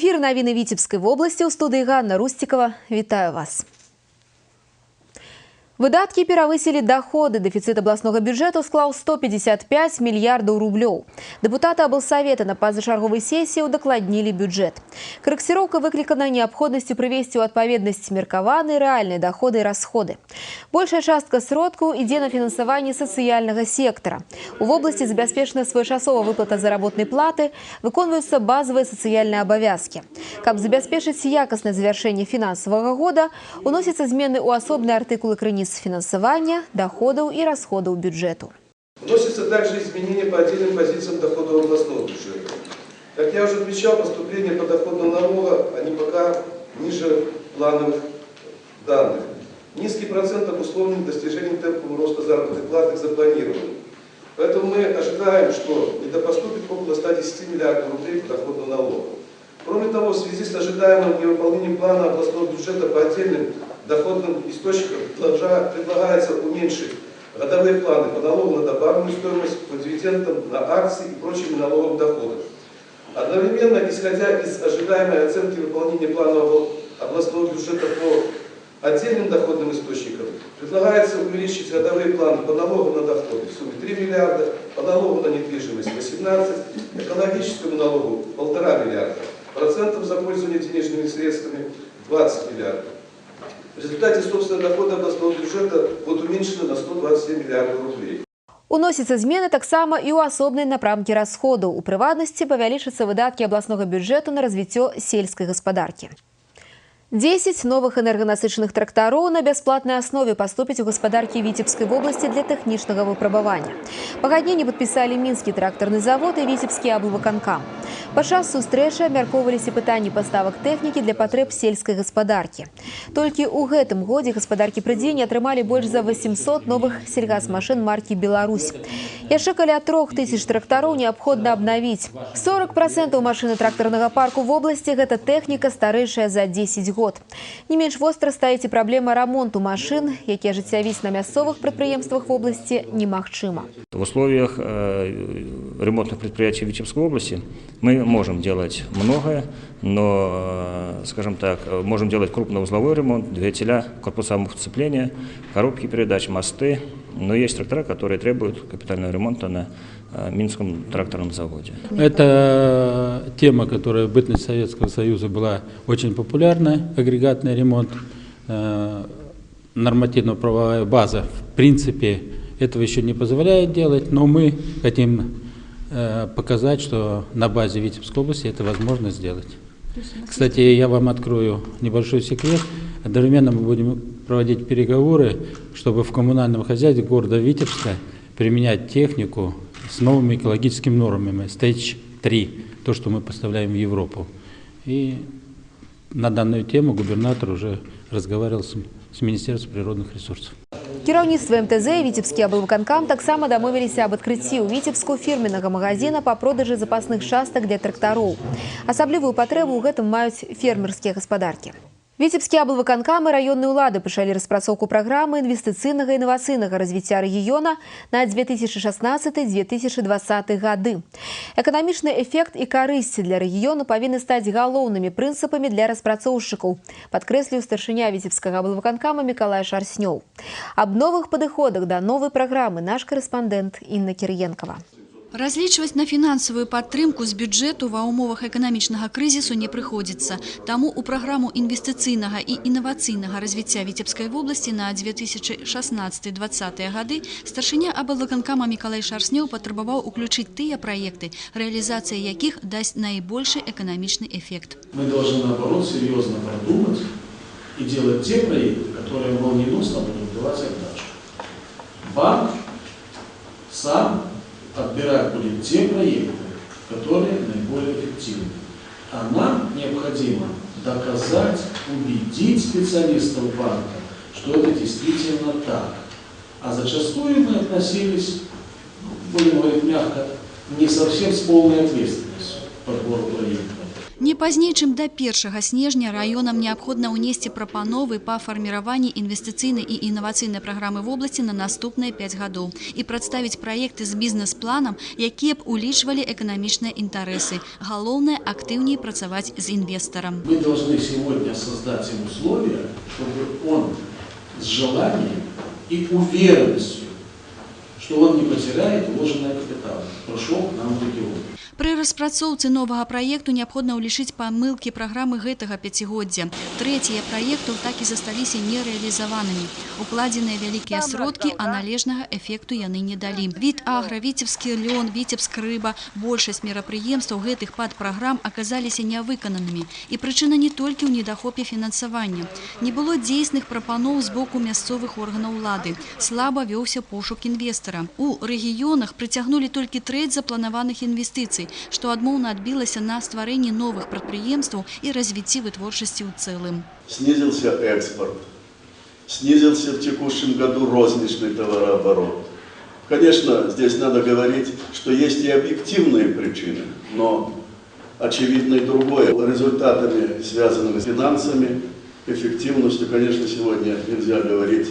Эфір «Навіны Віцебскай вобласці», ў студыі Ганна Русцікава. Вітаю вас. Выдаткі перавысілі доходы. Дэфіцыт абласнога бюджэту склаў 155 мільярдаў рублёў. Дэпутаты аблсавета на пазачарговай сесіі ўдакладнілі бюджэт. Карэкціроўка выклікана неабходнасцю прывесці ў адпаведнасць меркаваныя рэальныя доходы і расходы. Большая частка сродкаў ідзе на фінансаванне сацыяльнага сектара. У вобласці забяспечана своечасовая выплата заработнай платы, выконваюцца базавыя сацыяльныя абавязкі. Каб забяспечыць якаснае завяршэнне фінансавага года, уносяцца змены ў асобныя артыкулы крыніц фінансавання, доходаў і расходаў бюджэту. Вносятся также изменения по отдельным позициям доходов областного бюджета. Как я уже отмечал, поступления подоходного налога, они пока ниже плановых данных. Низкий процент обусловлен достижением темпов роста заработной платы к запланированным. Поэтому мы ожидаем, что недопоступит около 110 миллиардов рублей подоходного налога. Кроме того, в связи с ожидаемым невыполнением плана областного бюджета по отдельным доходным источникам предлагается уменьшить годовые планы по налогу на добавленную стоимость, по дивидендам на акции и прочим налоговым доходам. Одновременно, исходя из ожидаемой оценки выполнения плана областного бюджета по отдельным доходным источникам, предлагается увеличить годовые планы по налогу на доходы в сумме 3 миллиарда, по налогу на недвижимость 18, экологическому налогу 1,5 миллиарда, процентов за пользование денежными средствами 20 миллиардов. В результате собственные доходы областного бюджета будут уменьшены на 127 миллиардов рублей. Уносяцца змены таксама і ў асобныя напрамкі расходаў. У прыватнасці, павялічацца выдаткі абласнога бюджэту на развіццё сельскай гаспадаркі. 10 новых энерганасычаных трактароў на бясплатнай аснове паступяць у гаспадаркі Віцебскай вобласці для тэхнічнага выпрабавання. Пагадненне падпісалі Мінскі трактарны завод і Віцебскі аблвыканкам. Падчас сустрэчы абмяркоўваліся пытанні паставак тэхнікі для патрэб сельскай гаспадаркі. Толькі ў гэтым годзе гаспадаркі Прыдзення атрымалі больш за 800 новых сельгасмашын маркі «Беларусь». Яшчэ каля 3000 трактароў неабходна абнавіць. 40% машыны трактарнага парку вобласці гэта тэхніка, старэйшая за 10 год. Не менш востра стаіць і праблема рамонту машын, які ажыццявіць на мясцовых прадпрыемствах вобласці немагчыма. В условиях ремонтных предприятий Витебской области мы можем делать многое, но, скажем так, можем делать крупноузловой ремонт, двигателя, корпуса сцепления, коробки передач, мосты. Но есть трактора, которые требуют капитального ремонта на Минском тракторном заводе. Это тема, которая в бытность Советского Союза была очень популярна, агрегатный ремонт. Нормативно-правовая база, в принципе, этого еще не позволяет делать, но мы хотим показать, что на базе Витебской области это возможно сделать. Кстати, я вам открою небольшой секрет. Одновременно мы будем проводить переговоры, чтобы в коммунальном хозяйстве города Витебска применять технику с новыми экологическими нормами, Stage 3, то, что мы поставляем в Европу. И на данную тему губернатор уже разговаривал с Министерством природных ресурсов. Кіраўніцтва МТЗ і Віцебскі аблвыканкам таксама дамовіліся аб адкрыцці ў Віцебску фірменнага магазіна па продажы запасных частак для трактароў. Асаблівую патрэбу ў гэтым маюць фермерскія гаспадаркі. Віцебскі аблвыканкам і раённыя ўлады пачалі распрацоўку праграмы інвестыцыйнага і інавацыйнага развіцця рэгіёна на 2016-2020 гады. Эканамічны эфект і карысць для рэгіёну павінны стаць галоўнымі прынцыпамі для распрацоўшчыкаў, падкрэсліў старшыня Віцебскага аблвыканкама Мікалай Шарснёў. Аб новых падыходах да новай праграмы наш карэспандэнт Інна Кір'енкава. Разлічваць на фінансавую падтрымку з бюджэту ва ўмовах эканамічнага крызісу не прыходзіцца. Таму ў праграму інвестыцыйнага і інавацыйнага развіцця Віцебскай вобласці на 2016-2020 гады старшыня аблвыканкама Мікалай Шарснёў патрабаваў уключыць тыя праекты, рэалізацыя якіх дасць найбольшы эканамічны эфект. Мы должны, наоборот, серьезно продумать и делать те проекты, которые молниеносно будут давать отдачу. Банк сам отбирать будет те проекты, которые наиболее эффективны. А нам необходимо доказать, убедить специалистов банка, что это действительно так. А зачастую мы относились, ну, будем говорить мягко, не совсем с полной ответственностью к подбору проектов. Не пазней, чым да 1 снежня раёнам неабходна ўнесці прапановы па фарміраванні інвестыцыйнай і інавацыйнай праграмы вобласці на наступныя 5 гадоў і прадставіць праекты з бізнес-планам, якія б улічвалі эканамічныя інтарэсы. Галоўнае – актыўней працаваць з інвестарам. Мы должны сегодня создать им условия, чтобы он с желанием и уверенностью, что он не потеряет вложенный капитал, пришел к нам в регион. Пры распрацоўцы новага праекту неабходна ўлічыць памылкі праграмы гэтага пяцігоддзя. Трэць яе праектаў так і засталіся нерэалізаванымі. Укладзеныя вялікія сродкі, а належнага эфекту яны не далі. Віт-Агра, Віцебскі лён, Віцебск рыба. Большасць мерапрыемстваў гэтых падпраграм аказаліся нявыкананымі. І прычына не толькі ў недахопе фінансавання. Не было дзейсных прапаноў з боку мясцовых органаў улады. Слаба вёўся пошук інвестара. У рэгіёнах прыцягнулі толькі трэць запланаваных інвестыцый, што адмоўна адбілася на стварэнні новых прадпрыемстваў і развіцці вытворчасці ў цэлым. Снизился экспорт, снизился в текущем году розничный товарооборот. Конечно, здесь надо говорить, что есть и объективные причины, но очевидно и другое. Результатами, связанными с финансами, эффективностью, конечно, сегодня нельзя говорить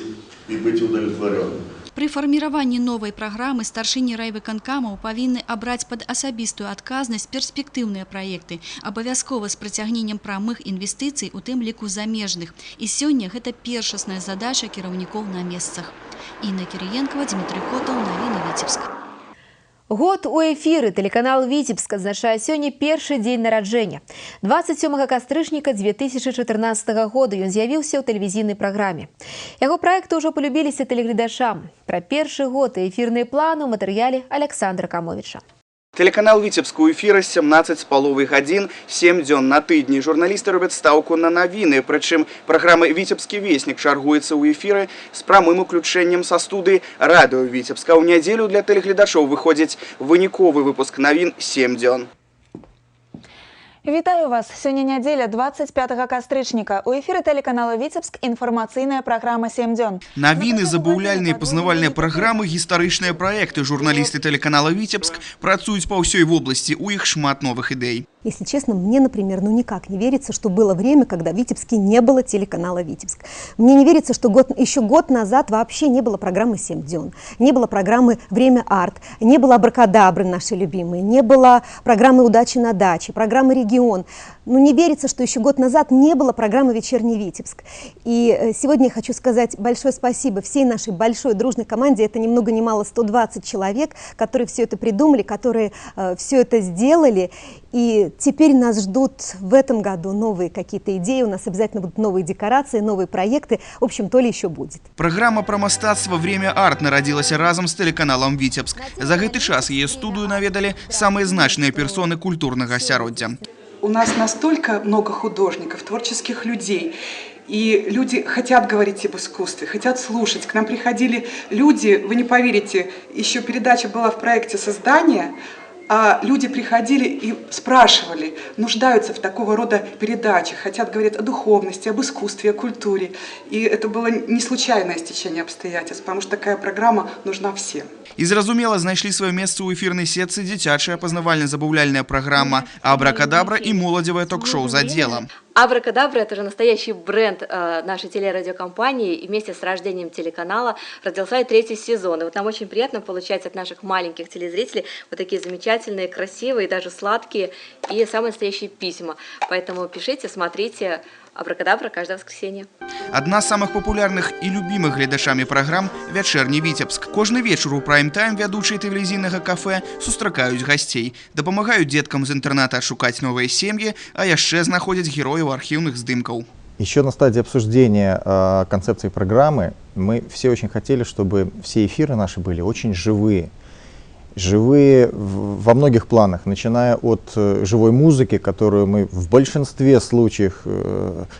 и быть удовлетворенным. Пры фарміраванні новай праграмы старшыні райвыканкамаў павінны абраць пад асабістую адказнасць перспектыўныя праекты, абавязкова з прыцягненнем прамых інвестыцый, у тым ліку замежных. І сёння гэта першасная задача кіраўнікоў на месцах. Інна Кірыенкава, Дзмітрый Котаў, навіны, Віцебск. Год у эфіры. Тэлеканал «Віцебск» адзначае сёння першы дзень нараджэння. 27 кастрычніка 2014 года ён з'явіўся ў тэлевізійнай праграме. Яго праекты ўжо палюбіліся тэлегледачам. Пра першы год і эфірныя планы ў матэрыяле Аляксандра Камовіча. Тэлеканал «Віцебск» у эфіры 17,5 гадзін, 7 дзён на тыдні. Журналісты робяць стаўку на навіны, прычым праграма «Віцебскі веснік» чаргуецца ў эфіры з прамым уключэннем са студыі радыё Віцебска. У нядзелю для тэлегледачоў выходзіць выніковы выпуск навін «7 дзён». Вітаю вас. Сёння нядзеля, 25 кастрычніка. У эфіры тэлеканала «Віцебск» інфармацыйная праграма «7 дзён». Навіны, забаўляльныя, пазнавальныя праграмы, гістарычныя праекты. Журналісты тэлеканала «Віцебск» працуюць па ўсёй вобласці. У іх шмат новых ідэй. Если честно, мне, например, ну никак не верится, что было время, когда в Витебске не было телеканала «Витебск». Мне не верится, что еще год назад вообще не было программы «7 дзён», не было программы «Время арт», не было «Абракадабры» нашей любимой, не было программы «Удачи на даче», программы «Регион». Ну не верится, что еще год назад не было программы «Вечерний Витебск». И сегодня я хочу сказать большое спасибо всей нашей большой дружной команде. Это ни много ни мало 120 человек, которые все это придумали, которые все это сделали. И теперь нас ждут в этом году новые какие-то идеи, у нас обязательно будут новые декорации, новые проекты. В общем, то ли еще будет. Праграма пра мастацтва «Время арт» нарадзілася разам з тэлеканалам «Віцебск». За гэты час яе студыю наведалі самыя значныя персоны культурнага асяроддзя. У нас настолько много художников, творческих людей. И люди хотят говорить об искусстве, хотят слушать. К нам приходили люди, вы не поверите, еще передача была в проекте создания, а люди приходили и спрашивали, нуждаются в такого рода передачах, хотят говорить о духовности, об искусстве, о культуре. И это было не случайное стечение обстоятельств, потому что такая программа нужна всем. І зразумела, знайшлі сваё месца ў эфірнай сетцы дзіцячая пазнавальна-забаўляльная праграма «Абракадабра» і моладзевае ток-шоу «За делом». «Абракадабра» – это же настоящий бренд нашей телерадиокомпании. И вместе с рождением телеканала родился и третий сезон. И вот нам очень приятно получать от наших маленьких телезрителей вот такие замечательные, красивые, даже сладкие и самые настоящие письма. Поэтому пишите, смотрите «Абракадабра» каждое воскресенье. Адна з самых папулярных і любімых гледачамі праграм — «Вячэрні Віцебск». Кожны вечар у прайм-тайм вядучыя тэлевізійнага кафе сустракаюць гасцей, дапамагаюць дзеткам з інтэрната шукаць новыя сем'і, а яшчэ знаходзяць герояў архіўных здымкаў. Еще на стадии обсуждения концепции программы мы все очень хотели, чтобы все эфиры наши были очень живые. Живые во многих планах, начиная от живой музыки, которую мы в большинстве случаев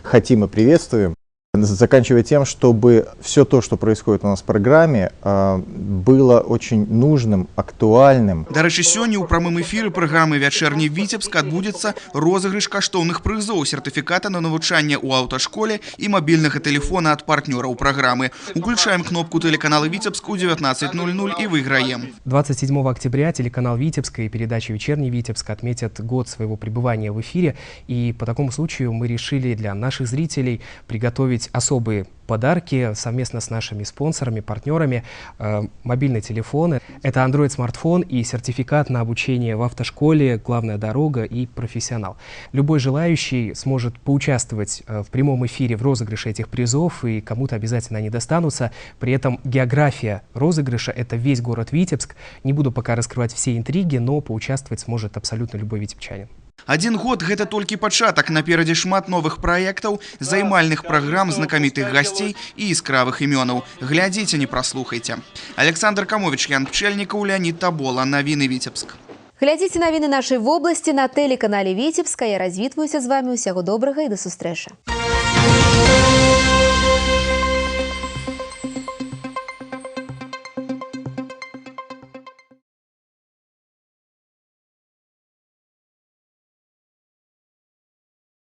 хотим и приветствуем. Заканчивая тем, чтобы все то, что происходит у нас в программе, было очень нужным, актуальным. Дарэчы, сёння ў прамым эфіры праграмы «Вячэрні Віцебск» адбудзецца розыгрыш каштоўных прызоў, сертыфіката на навучанне ў аўташколе і мабільнага тэлефона ад партнёраў праграмы. Уключаем кнопку тэлеканала «Віцебск» у 19:00 і выйграем. 27 октября телеканал «Витебск» и передача «Вечерний Витебск» отметят год своего пребывания в эфире. И по такому случаю мы решили для наших зрителей приготовить особые подарки совместно с нашими спонсорами, партнерами, мобильные телефоны. Это Android-смартфон и сертификат на обучение в автошколе «Главная дорога» и «Профессионал». Любой желающий сможет поучаствовать в прямом эфире в розыгрыше этих призов, и кому-то обязательно они достанутся. При этом география розыгрыша — это весь город Витебск. Не буду пока раскрывать все интриги, но поучаствовать сможет абсолютно любой витебчанин. Адзін год — гэта толькі пачатак. Наперадзе шмат новых праектаў, займальных праграм, знакамітых гасцей і яскравых імёнаў. Глядзіце, не праслухайце. Аляксандр Камовіч, Ян Пчэльнікаў, Леанід Табола. Навіны Віцебск. Глядзіце навіны нашай вобласці на тэлеканале «Віцебск». Я развітваюся з вамі. Усяго добрага і да сустрэчы.